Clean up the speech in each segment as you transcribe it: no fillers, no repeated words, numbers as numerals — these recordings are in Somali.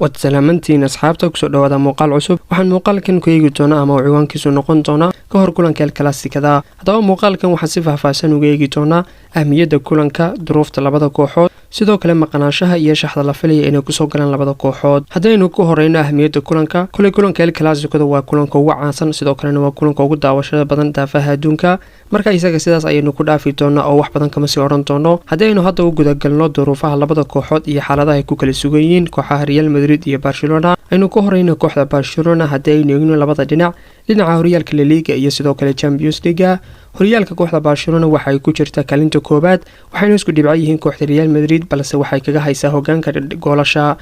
Waad salaamantiin asxaabta, kusoo dhawaada muuqaal cusub. Waxaan muuqaalkan ku eegi doonaa ama uu ciwaankiisu noqon doonaa ka hor kulanka El Clasico-da. Haddaba muuqaalkan waxaan si faahfaahsan uga eegi doonaa ahmiyadda kulanka, duruufta labada kooxood, sidoo kale maqnaanshaha iyo shaxda la filaya inay kusoo galaan labada kooxood. Haddaynu ku horeyno ahmiyadda kulanka, kuley kulanka El Clasico-da waa kulanka ugu caansan, sidoo kalena waa kulanka ugu daawashada badan daafaha adduunka. Marka isaga sidaas ayaynu ku dhaafi doonaa oo wax badan kama sii odhan doono. Haddii aynu hadda u gudagalno duruufaha labada kooxood iyo xaaladaha ay ku kala sugan yihiin kooxaha Real Madrid iyo Barcelona, aynu ku horeyno kooxda Barcelona. Haddii aynu eegno labada dhinac, dhinaca horyaalka La Liga iyo sidoo kale Champions League-a, horyaalka kooxda Barcelona waxay ku jirtaa kaalinta koowaad, waxayna isku dhibco yihiin kooxda Real Madrid, balse waxay kaga haysaa hogaanka goolasha.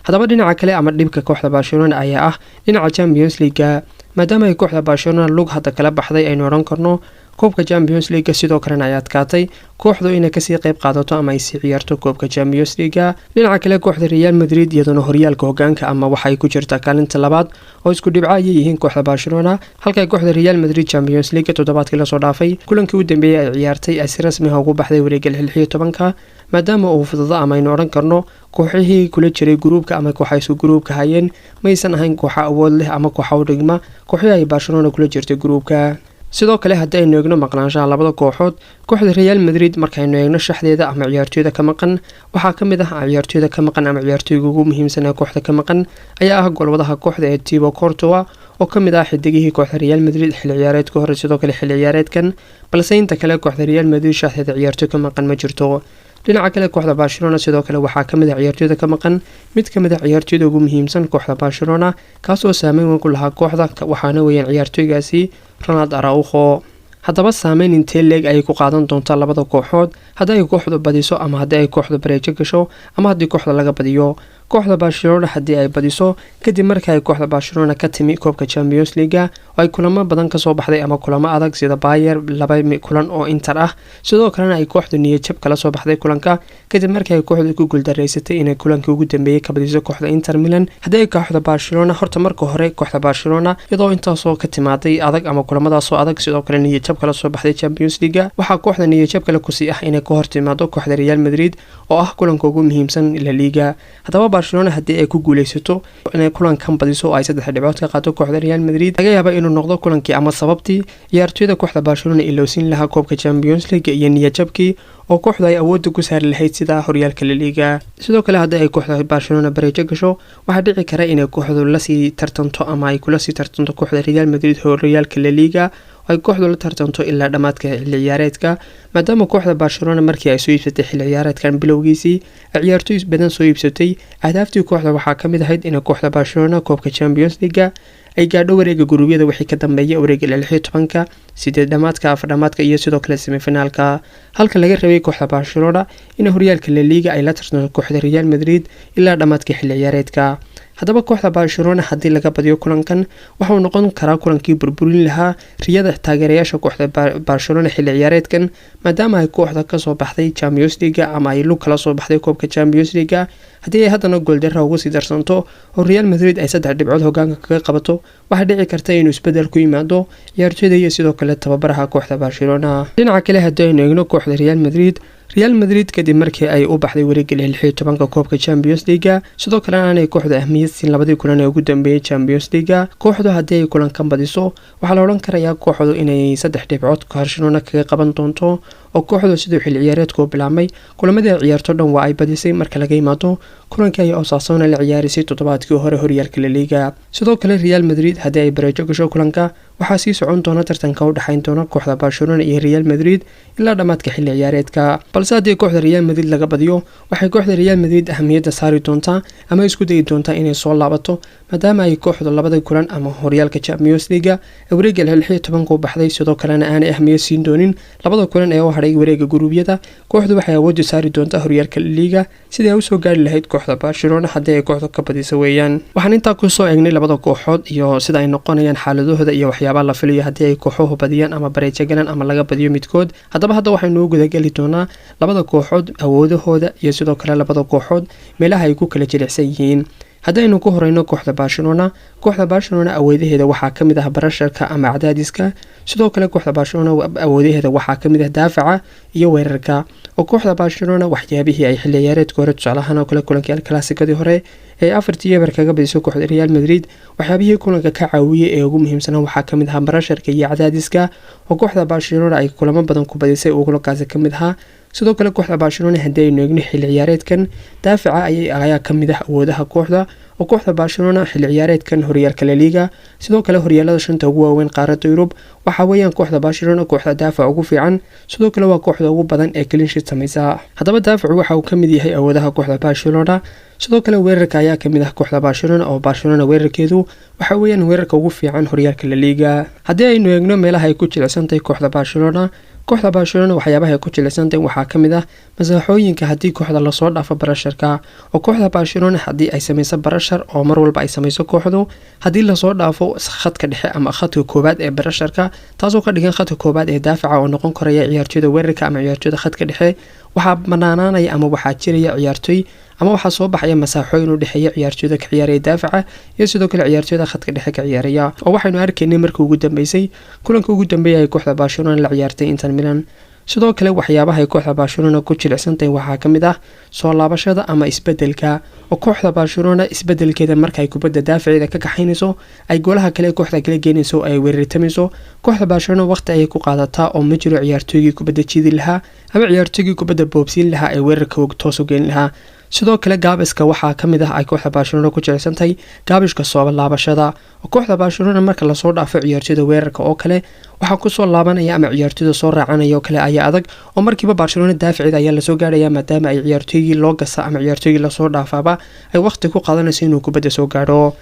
Haddaba dhinaca kale ama dhibka kooxda Barcelona ayaa ah dhinaca Champions League-a, maadaama ay kooxda Barcelona lug hadda kala baxday, aynu odhan karno, koobka Champions League-a, sidoo kalena ay adkaatay kooxdu inay kasii qeyb qaadato ama ay sii ciyaarto koobka Champions League-a. Dhinaca kale, kooxda Real Madrid iyaduna horyaalka hogaanka ama waxay ku jirtaa kaalinta labaad oo isku dhibco ayay yihiin kooxda Barcelona, halka kooxda Real Madrid Champions League toddobaadkii lasoo dhaafay kulankii u dambeeyey ay ciyaartay ay si rasmi ah ugu baxday wareegga 16-ka, maadaama uu fududo ama aynu odhan karno kooxihii kula jiray group-ka ama kooxa isku group-ka hayeen maysan ahayn kooxa awood leh ama kooxa u dhigma kooxihii ay Barcelona kula jirtay group-ka. Sidoo kale, haddii aynu eegno maqnaanshaha labada kooxood, kooxda Real Madrid markaynu eegno shaxdeeda ama ciyaartooyda ka maqan, waxaa ka mid ah ciyaartooyda ka maqan ama ciyaartooyga ugu muhiimsan ee kooxda ka maqan ayaa ah goolwadaha kooxda ee Thibaut Courtois, oo ka mid ah xidigihii kooxda Real Madrid xilli ciyaareedka hore, sidoo kale xilli ciyaareedkan. Balse inta kale kooxda Real Madrid shaxdeeda ciyaartooy ka maqan ma jirto. Dhinaca kale, kooxda Barcelona sidoo kale waxaa kamid ah ciyaartooyda ka maqan mid kamid ah ciyaartooyda ugu muhiimsan kooxda Barcelona, kaasoo saameyn weyn ku lahaa kooxda, waxaana weeyaan ciyaartooygaasi Ronald Araujo. Haddaba saameyn intee leeg ayay ku qaadan doontaa labada kooxood haddii ay kooxdu badiso ama haddii ay kooxdu bareejo gasho ama haddii kooxda laga badiyo? Kooxda Barcelona haddii ay badiso, kadib markii ay kooxda Barcelona ka timi koobka Champions League-a oo ay kulamo badan kasoo baxday ama kulamo adag sida Bayer, laba kulan oo Inter ah, sidoo kalena ay kooxdu niyadjab kala soo baxday kulanka kadib markii ay kooxdu ku guuldareysatay inay kulankii ugu dambeeyey ka badiso kooxda Inter Milan. Haddii ay kooxda Barcelona, horta marka hore kooxda Barcelona iyadoo intaasoo ka timaaday adag ama kulamadaasoo adag, sidoo kale niyadjab kala soo baxday Champions League-a, waxaa kooxda niyadjab kale kusii ah inay ka hor timaado kooxda Real Madrid oo ah kulanka ugu muhiimsan La Liga. Haddaba Barcelona haddii ay ku guuleysato inay kulankan badiso oo ay saddex dhibcood ka qaato kooxda Real Madrid, laga yaaba inuu noqdo kulankii ama sababtii ciyaartooyda kooxda Barcelona ilowsiin lahaa koobka Champions League iyo niyadjabkii, oo kooxdu ay awoodda ku saari lahayd sida horyaalka La Liga. Sidoo kale, haddii ay kooxda Barcelona bareejo gasho, waxaa dhici kara inay kooxdu lasii tartanto ama ay kula sii tartanto kooxda Real Madrid horyaalka La Liga, oo ay kooxdu la tartanto ilaa dhammaadka xilli ciyaareedka, maadaama kooxda Barcelona markii ay soo iibsatay xilli ciyaareedkan bilowgiisii ay ciyaartooy badan soo iibsatay. Ahdaaftii kooxda waxaa ka mid ahayd inay kooxda Barcelona koobka Champions League-a ay gaadho wareega group-yada, wixii ka dambeeya wareega 16-ka, sideed dhamaadka, afar dhamaadka iyo sidoo kale semifinaalka, halka laga rabay kooxda Barcelona in horyaalka La Liga ay la tartanto kooxda Real Madrid ilaa dhammaadka xilli ciyaareedka. Haddaba kooxda Barcelona haddii laga badiyo kulankan, waxauu noqon karaa kulankii burburin lahaa riyada taageerayaasha kooxda Barcelona xilli ciyaareedkan, maadaama ay kooxda kasoo baxday Champions League-a ama ay lug kala soo baxday koobka Champions League-a. Haddii ay haddana gooldara ugu sii darsanto oo Real Madrid ay saddex dhibcood hogaanka kaga qabato, waxaa dhici karta inuu isbedel ku yimaado ciyaartooyda iyo sidoo kale tababaraha kooxda Barcelona. Dhinaca kale, haddii aynu eegno kooxda Real Madrid, Real Madrid kadib markii ay u baxday wareegga 16-ka koobka Champions League-a, sidoo kalena aanay kooxda ahmiyad siin labadii kulan ee ugu dambeeyey Champions League-a, kooxdu haddii ay kulankan badiso, waxaa la odhan karayaa kooxdu inay saddex dhibcood Barcelona kaga qaban doonto, oo kooxdu siduu xilli ciyaareedku u bilaabmay kulamadii ay ciyaarto dhan waa ay badisay, marka laga yimaado kulankii ay Osasuna la ciyaarisay toddobaadkii hore horyaalka La Liga. Sidoo kale, Real Madrid haddii ay bareejo gasho kulanka, waxaa sii socon doona tartanka u dhexayn doona kooxda Barcelona iyo Real Madrid ilaa dhammaadka xilli ciyaareedka. Balse haddii kooxda Real Madrid laga badiyo, waxay kooxda Real Madrid ahamiyadda saari doontaa ama isku dayi doontaa inay soo laabato, maadaama ay kooxdu labada kulan ama horyaalka Champions League-a ee wareegga 16-ka u baxday, sidoo kalena aanay ahmiyad siin doonin labada kulan ee u hadhay wareega group-yada. Kooxdu waxay awoodda saari doontaa horyaalka Liga sidii ay usoo gaari lahayd kooxda Barcelona haddii ay kooxdu ka badiso weeyaan. Waxaan intaa kusoo eegnay labada kooxood iyo sida ay noqonayaan xaaladahooda iyo waxyaabaha la filayo haddii ay kooxuhu badiyaan ama bareejo galaan ama laga badiyo midkood. Haddaba hadda waxaynu gudageli doonaa labada kooxood awoodahooda iyo sidoo kale labada kooxood meelaha ay ku kala jilicsan yihiin. Haddii aynu eegno kooxda Real Madrid, Haddaynu ku horeyno kooxda Barcelona, kooxda Barcelona awoodaheeda waxaa kamid ah pressureka ama cadaadiska. Sidoo kale kooxda Barcelona awoodaheeda waxaa kamid ah daafaca iyo weerarka, oo kooxda Barcelona waxyaabihii ay xilli ciyaareedka hore, tusaalahaan oo kale kulankii El Clasicadii hore ee 4-0 kaga badiso kooxda Real Madrid, waxyaabihii kulanka ka caawiyey ee ugu muhiimsanaa waxaa kamid ahaa pressureka iyo cadaadiska, oo kooxda Barcelona ay kulamo badan ku badisay uu kulankaasi kamid ahaa. Sidoo kale kooxda Barcelona haddii aynu eegno xilli ciyaareedkan, daafaca ayaa kamid ah awoodaha kooxda, oo kooxda Barcelona xilli ciyaareedkan horyaalka La Liga, sidoo kale horyaalada shanta ugu waaweyn qaaradda Yurub, waxaa weeyaan kooxda Barcelona kooxda daafac ugu fiican. Sidoo kale waa kooxda ugu badan ee clean sheet sameysa. Haddaba daafacu waxa uu kamid yahay awoodaha kooxda Barcelona. Sidoo kale weerarka ayaa kamid ah kooxda Barcelona, oo Barcelona weerarkeedu waxa weeyaan weerarka ugu fiican horyaalka La Liga. Haddii aynu eegno meelaha ay ku jilicsantahay kooxda Barcelona, kooxda Barcelona waxyaabaha ay ku jilicsantahay waxaa kamid ah masaaxooyinka haddii kooxda lasoo dhaafo pressureka, oo kooxda Barcelona haddii ay sameyso pressure, oo mar walba ay sameyso kooxdu haddii lasoo dhaafo khadka dhexe ama khadka koowaad ee pressureka, taasoo ka dhigan khadka koowaad ee daafaca oo noqon karaya ciyaartooyda weerarka ama ciyaartooyda khadka dhexe, waxaa banaanaanaya ama waxaa jiraya ciyaartooy ama waxaa soo baxaya masaaxooyin u dhexeeya ciyaartooyda ka ciyaaraya daafaca iyo sidoo kale ciyaartooyda khadka dhexe ka ciyaaraya, oo waxaynu arkaynay markii ugu dambeysay kulanka ugu dambeeyay ay kooxda Barcelona la ciyaartay Inter Milan. Sidoo kale waxyaabaha ay kooxda Barcelona ku jilicsantahay waxaa kamid ah soo laabashada ama isbedelka, oo kooxda Barcelona isbedelkeeda marka ay kubadda daafaceeda ka kaxaynayso, ay golaha kale kooxda kala geenayso, ay weerartamayso, kooxda Barcelona waqti ayay ku qaadataa, oo ma jiro ciyaartooygii kubadda jiidi lahaa ama ciyaartooygii kubadda boobsiin lahaa ee weerarka toos u geyn lahaa. Sidoo kale gaabiska waxaa kamid ah ay kooxda Barcelona ku jilicsantahay gaabishka soo laabashada, oo kooxda Barcelona marka lasoo dhaafo ciyaartooyda weerarka oo kale, waxaa kusoo laabanaya ama ciyaartooyda soo raacanaya oo kale ayaa adag, oo markiiba Barcelona daafaceeda ayaa lasoo gaarhaya, maadaama ay ciyaartooygii loo gasa ama ciyaartooygii lasoo dhaafaaba ay waqti ku qaadanayso inuu kubadda soo gaadho.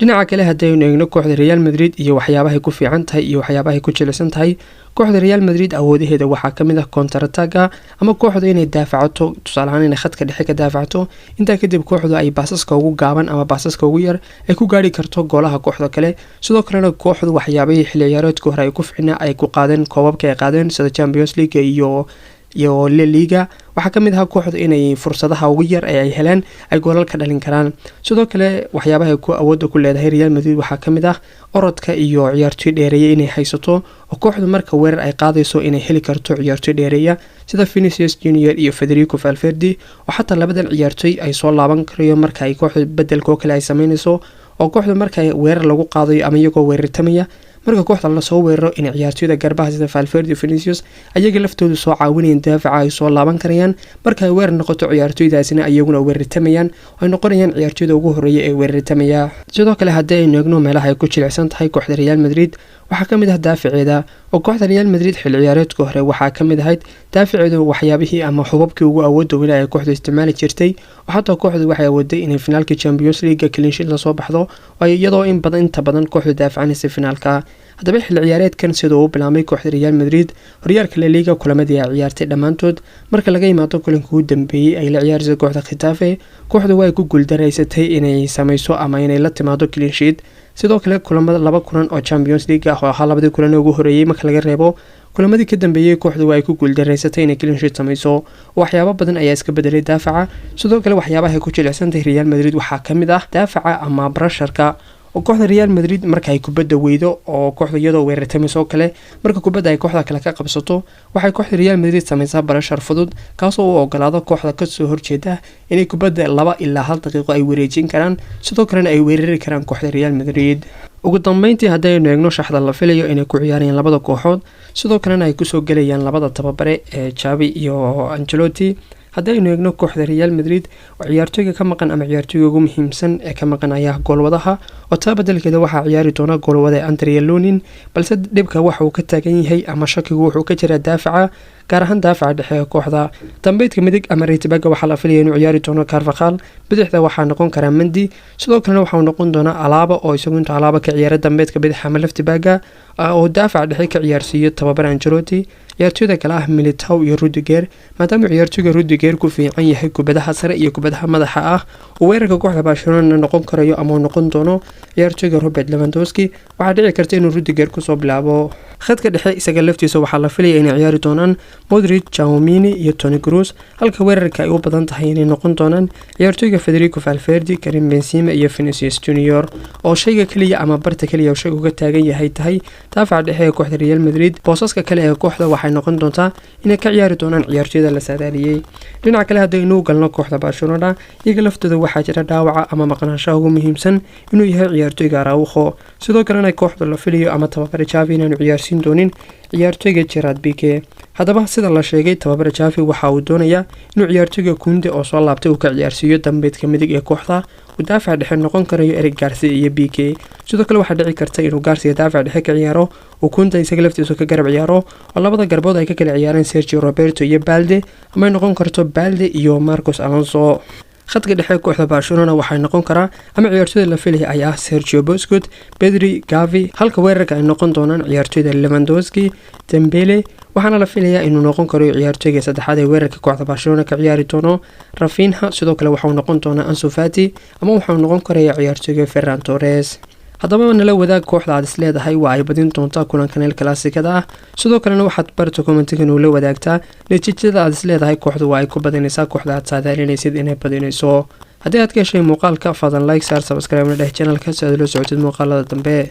Dhinaca kale haddaynu eegno kooxda Real Madrid iyo waxyaabahay ku fiican tahay iyo waxyaabahay ku jilicsan tahay, kooxda Real Madrid awoodaheeda waxaa kamid ah counterattacka, ama kooxdu inay daafacato, tusaaleahaan inay khadka dhexe ka daafacato. Intaa kadib kooxdu ay baasaska ugu gaaban ama baasaska ugu yar ay ku gaari karto goolaha kooxda kale. Sidoo kalena kooxdu waxyaabahii xilli ciyaareedka hore ay ku ficnaa, ay ku qaadeen koobabka ay qaadeen sida Champions League iyo La Liga, waxaa kamid ahaa kooxdu inay fursadaha ugu yar ee ay heleen ay goolal ka dhalin karaan. Sidoo kale waxyaabaha ku awoodda ku leedahay Real Madrid waxaa kamid ah orodka iyo ciyaartoy dheereeya inay haysato, oo kooxdu marka weerar ay qaadayso inay heli karto ciyaartoy dheereeya sida Vinicius Junior iyo Federico Valverde, oo xataa labadan ciyaartoy ay soo laaban karayo marka ay kooxdu bedelka oo kale ay sameynayso, oo kooxdu marka weerar lagu qaadayo ama iyagoo weerartamaya, marka kooxda lasoo weeraro, in ciyaartooyda garbaha sida Valverde, Vinicius ayaga laftoodu soo caawinayaan daafaca, ay soo laaban karayaan. Marka ay weerar noqoto, ciyaartooydaasina iyaguna weerartamayaan, ay noqonayaan ciyaartooyda ugu horeeya ee weerartamaya. Sidoo kale haddii aynu eegno meelaha ay ku jilicsan tahay kooxda Real Madrid, waxaa kamid ah daafaceeda, oo kooxda Real Madrid xil ciyaareedka hore waxaa kamid ahayd daafaceedu waxyaabihii ama xubabkii ugu awoodda weli ay kooxdu isticmaali jirtay, oo xataa kooxdu waxay awooday inay finaalka Champions League clean sheet lasoo baxdo, iyadoo in badan inta badan kooxdu daafacanaysa finaalka. Haddaba xilli ciyaareedkan sida uu bilaabmay kooxda Real Madrid horyaalka La Liga, kulamadii ay ciyaartay dhammaantood marka laga yimaado kulanka ugu dambeeyey ay la ciyaaraysa kooxda Getafe, kooxdu way ku guuldaraysatay inay sameyso ama inay la timaado clean sheet. Sidoo kale kulamada laba kulan oo Champions League ah, oo ahaa labadii kulan ugu horeeyey, marka laga reebo, kulamadii ka dambeeyey kooxdu waa ay ku guuldaraysatay inay clean sheet sameyso. Waxyaabo badan ayaa iska bedelay daafaca. Sidoo kale waxyaabaha ku jilicsantahay Real Madrid waxaa kamid ah daafaca ama pressureka, oo kooxda Real Madrid marka ay kubadda weydo, oo kooxda iyadoo weerartamayso kale, marka kubadda ay kooxda kale ka qabsato, waxay kooxda Real Madrid sameysaa pressure fudud, kaasoo u ogolaado kooxda kasoo horjeeda inay kubadda 2 ilaa 1 daqiiqo ay wareejin karaan, sidoo kalena ay weerari karaan kooxda Real Madrid. Ugu dambeyntii haddaynu eegno shaxda la filayo inay ku ciyaarayaan labada kooxood, sidoo kalena ay kusoo gelayaan labada tababare ee Xavi iyo Ancelotti, haddaynu eegno kooxda Real Madrid, oo ciyaartooyga ka maqan ama ciyaartooyga ugu muhiimsan ee ka maqan ayaa goolwadaha, oo taa badelkeeda waxaa ciyaari doona goolwada Andriy Lunin. Balse dhibka waxa uu ka taagan yahay ama shakigu wuxuu ka jiraa daafaca, gaar ahaan daafaca dhexe ee kooxda. Dambeydka midig ama right backga waxaa la filaya inuu ciyaari doono Carvajal, bidixda waxaa noqon karaa Mendy, sidoo kalena waxauu noqon doonaa Alaba, oo isagu intuu Alaba ka ciyaara dambeedka bidix ama left backga oo daafaca dhexe ka ciyaarsiiyo tababar Ancelotti. Ciyaartooyga kale ee ka maqan waxaa kamid ah Vinicius Junior. Ciyaartooyda kale ah Militao iyo Rudiger, maadaama ciyaartooyga Rudiger ku fiican yahay kubadaha sare iyo kubadaha madaxa ah, uu weerarka kooxda Barcelona noqon karayo ama uu noqon doono ciyaartooyga Robert Lewandowski, waxaa dhici karta inuu Rudiger kusoo bilaabo. Khadka dhexe isaga laftiisa waxaa la filaya inay ciyaari doonaan Modric, Tchouameni iyo Toni Kroos, halka weerarka ay u badan tahay inay noqon doonaan ciyaartooyga Federico Valverde, Karim Benzema iyo Vinicius Junior, oo shayga keliya ama barta keliya shayga uga taagan yahay tahay daafaca dhexe ee kooxda Real Madrid. Boosaska kale ee kooxda waxay noqon doontaa inay ka ciyaari doonaan ciyaartooyda la saadaaliyey. Dhinaca kale, haddaynu galno kooxda Barcelona, iyaga laftooda waxaa jira dhaawaca ama maqnaanshaha ugu muhiimsan inuu yahay ciyaartooyga Araujo. Sidoo kalena kooxda la filayo ama tababare Xavi inaanu ciyaarsiin doonin ciyaartooyga Gerard Pique. Haddaba, sida la sheegay, tababare Xavi waxa uu doonayaa inuu ciyaartooyga Kounde oo soo laabtay uu ka ciyaarsiiyo dambeedka midig ee kooxda, uu daafaca dhexe noqon karayo Eric Garcia iyo Pique. Sidoo kale waxaa dhici karta inuu Garcia daafaca dhexe ka ciyaaro, uu Kounde isaga laftiisu ka garab ciyaaro, oo labada garbood ay ka kala ciyaareen Sergio Roberto iyo Balde, ama ay noqon karto Balde iyo Marcos Alonso. Khadka dhexe kooxda Barcelona waxay noqon karaa ama ciyaartooyda la filaya ayaa ah Sergio Busquets, Pedri, Gavi, halka weerarka ay noqon doonaan ciyaartooyda Lewandowski, Dembele, waxaana la filayaa inuu noqon karo ciyaartooyga saddexaad ee weerarka kooxda Barcelona ka ciyaari doono Raphinha. Sidoo kale waxauu noqon doonaa Ansu Fati ama waxauu noqon karaya ciyaartooyga Ferran Torres. Haddaba, nala wadaag kooxda aad is leedahay waa ay badin doontaa kulankan El Clasico-da ah. Sidoo kalena waxaad barta comment-igan ula wadaagtaa natiijada aad is leedahay kooxdu waa ay ku badinaysaa, kooxda aad saadaalinaysid inay badinayso. Haddii aad ka heshay muuqaalka, fadlan like saar, subscribe na dheh channel-ka si aad ula socotid muuqaalada dambe.